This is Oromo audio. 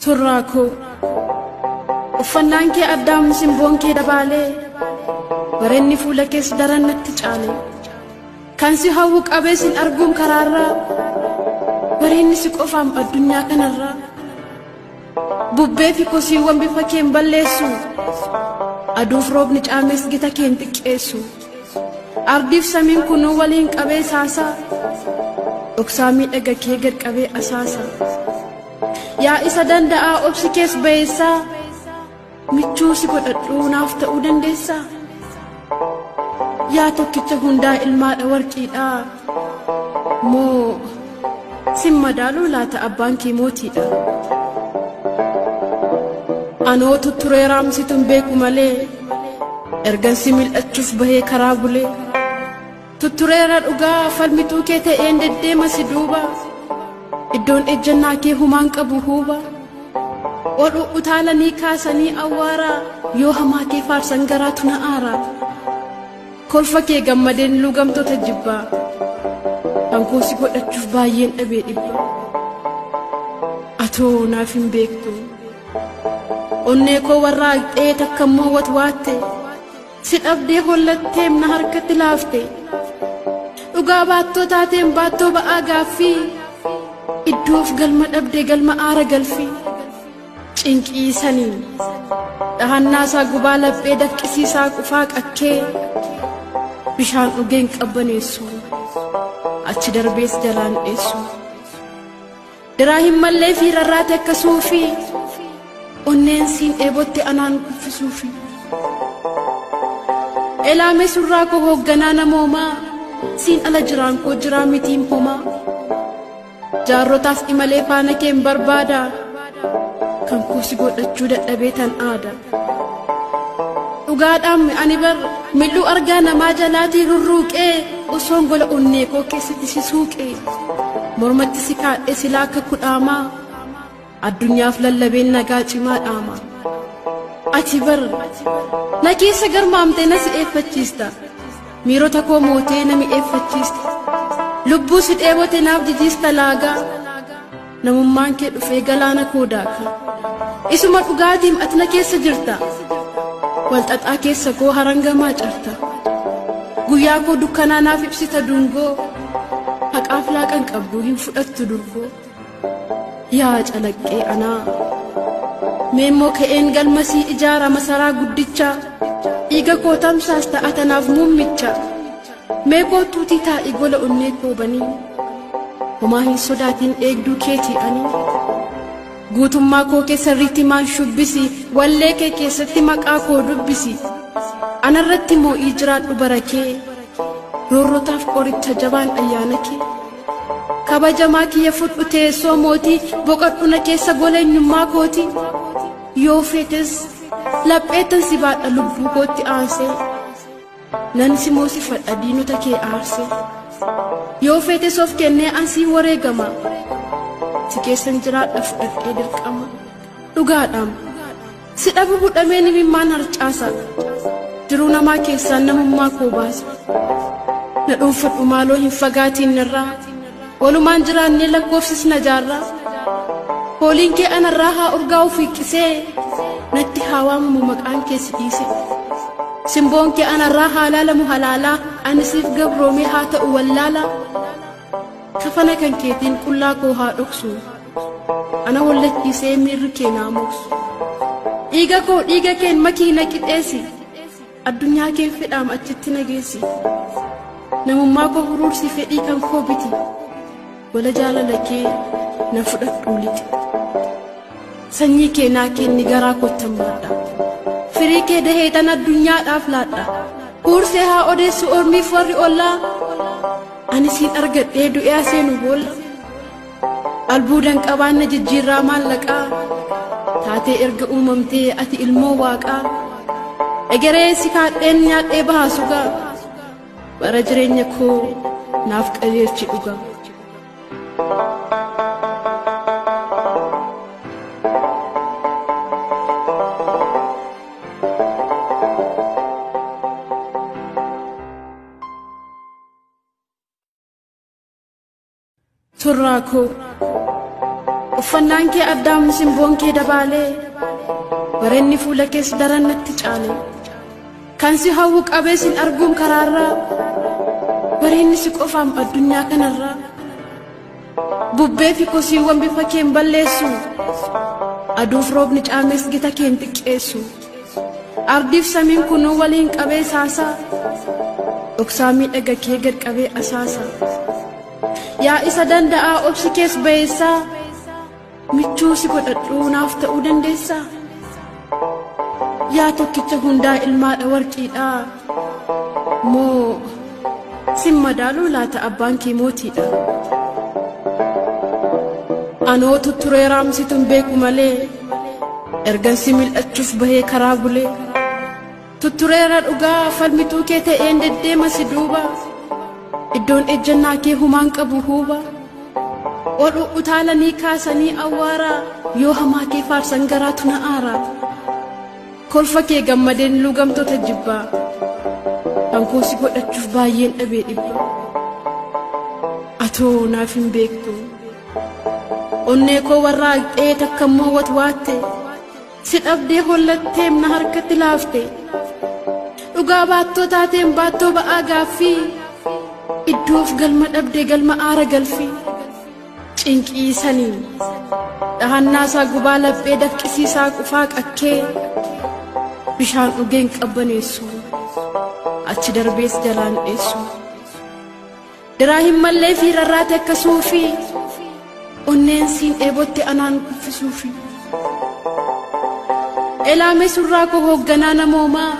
Surraa koo uffannaan kee addaam simboon kee dabaalee bareenni fuula kees daran natti caale kan si hawwu qabee sin arguun karaarraa bareenni si qofaam addunyaa kanarraa bubbee fi kosiiwwan bifa keen balleessu aduuf roobni caames gita keen xiqqeessu ardiif samiin kunuu waliin qabee saasaa dhoksaa miidhaga kee gad qabee asaasa. Yaa isa danda'aa obsi kees ba'eessaa michuu si godhadhuu naaf ta'uu dandeessaa. Yaa tokkicha hundaa ilmaadha warqiidhaa moo sin madaaluu laata abbaan kee mootiidha. Anoo tutturee raamsituun beeku malee ergan si mil'achuuf bahee karaa bulee tuttureera dhugaa falmituu kee ta'een deddeema si duuba. Iddoon ejjannaa kee humaan qabu huuba ol utaalanii kaasanii awwaara yoo hamaa kee faarsan garaatu na aara kolfa kee gammadeen lugamtoota jibbaa kan koo si godhachuuf baay'een dhabee dhibba atoo naaf hin beektu onnee koo warraaqxee takka immoo watwaatte si dhabdee hollatteem na harkatti laafte dhugaa baattoo taateen baattoo ba'aa gaaffii iddoof galma dhabdee galma aara galfii cinqiisanii dhahannaasaa gubaa laphee daqqisiisaa qufaa qakkee bishaan dhugeen qabbaneessu achi darbees jalaan dheessu diraa hin mallee fi rarraate akka suufii onneen siin dheebotte anaan kuffisuufi elaame surraa koo hoogganaa namoomaa siin ala jiraan koo jiraa mitiin homaa jaarrotaas imalee faana keen barbaada kan koo si godhachuu dadhabee tan aada dhugaadhaan ani bar mil'uu argaa namaa jalaatii rurruuqee osoon gola onnee koo keessatti si suuqee mormatti si kaadhee silaa akka kudhaamaa addunyaaf lallabeen nagaa cimaa dhaama ati bar na keessa garmaamtee na si eeffachiista miirota koo mootee na mi'eeffachiista lubbuu si dheebote naaf jijiista laagaa namummaan kee dhufee galaana koo daaka isuma dhugaatiim ati na keessa jirta walxaxaa keessa koo harangamaa carta guyyaa koo dukkanaa naaf ibsita dungoo haqaaf laaqan qabdu hin fudhattu durgoo yaa calaqqee anaa mee immoo ka'een galmasii ijaara masaraa guddicha dhiiga koo tamsaas ta'a tanaaf muummicha mee kootuutii taa'i gola onnee koo banii homaa hin sodaatiin eegduu keetii ani guutummaa koo keessa riitimaan shubbisi wallee kee keessatti maqaa koo dubbisi anarratti moo'ii jiraadhu bara kee roorrotaaf qoricha jabaan ayyaana kee kabajamaa kiyya fudhu teessoo mootii boqodhu na keessa gola eenyummaa kooti yoo feetes lapheetan si baadha lubbuu kootti aansee nan si moosifadha diinota kee aarse yoo feetes of kennee ansii wareegama si keessan jiraadha fudhadhee dirqama dhugaadhaam si dhabu budhamee nimimmaan harcaasa jiruu namaa keessaan namummaa koo baasa na dhuunfadhu maaloo hin fagaatiin narraa walumaan jiraannee lakkoofsisna jaarraa fooliin kee anarraa haa urgaa'u fiiqqisee natti haa waamamu maqaan kee si dhiise simboon kee anarraa haa laalamu halaalaa ani siif gabroomee haa ta'u wallaalaa kafana kan keetiin qullaa koo haa dhoksu ana wallachiisee miirri kee naa moksu dhiiga koo dhiiga keen makii na qixeessi addunyaa keen fedhaam achitti na geessi namummaa koo huruursi fedhii kan koo biti gola jaalala kee na fudhadhuu lixi sanyii kee naa kenni garaa koottan baadha firii kee dahee tan addunyaadhaaf laadha huursee haa odeessu ormiif warri ollaa ani siin argadhee du'ee seenu boolla albuudan qabaanna jijjiirraa maallaqaa taatee erga uumamtee ati ilmoo waaqaa egeree si kaadheen nyaadhee bahaa sugaa bara jireenya koo naaf qajeelchi dhugaa. Surraa koo Uffannaan kee addaam simboon kee dabaalee bareenni fuula kees daran natti caale. Kan si hawwu qabee sin arguun karaarraa bareenni si qofaam addunyaa kanarraa. Bubbee fi kosiiwwan bifa keen balleessu aduuf roobni caames gita keen xiqqeessu. Ardiif samiin kunuu waliin qabee saasaa dhoksaa miidhaga kee gad qabee asaasa. Yaa isa danda'aa obsi kees ba'eessaa michuu si godhadhuu naaf ta'uu dandeessaa. Yaa tokkicha hundaa ilmaadha warqiidhaa moo sin madaaluu laata abbaan kee mootiidha. Anoo tutturee raamsituun beeku malee ergan si mil'achuuf bahee karaa bulee. Tuttureera dhugaa falmituu kee ta'een deddeema si duuba iddoon ejjannaa kee humaan qabu huuba. Ol utaalanii kaasanii awwaara yoo hamaa kee faarsan garaatu na aara. Kolfa kee gammadeen lugamtoota jibbaa kan koo si godhachuuf baay'een dhabee dhibba. Atoo naaf hin beektu onnee koo warraaqxee takka immoo watwaatte si dhabdee hollatteem na harkatti laafte. Dhugaa baattoo taateen baattoo ba'aa gaaffii iddoof galma dhabdee galma aara galfii. Cinqiisanii dhahannaasaa gubaa laphee dafqisiisaa qufaa qakkee bishaan dhugeen qabbaneessu achi darbees jalaan dheessu. Diraa hin mallee fi rarraate akka suufii onneen siin dheebotte anaan kuffisuufi. Elaamee surraa koo hoogganaa namoomaa.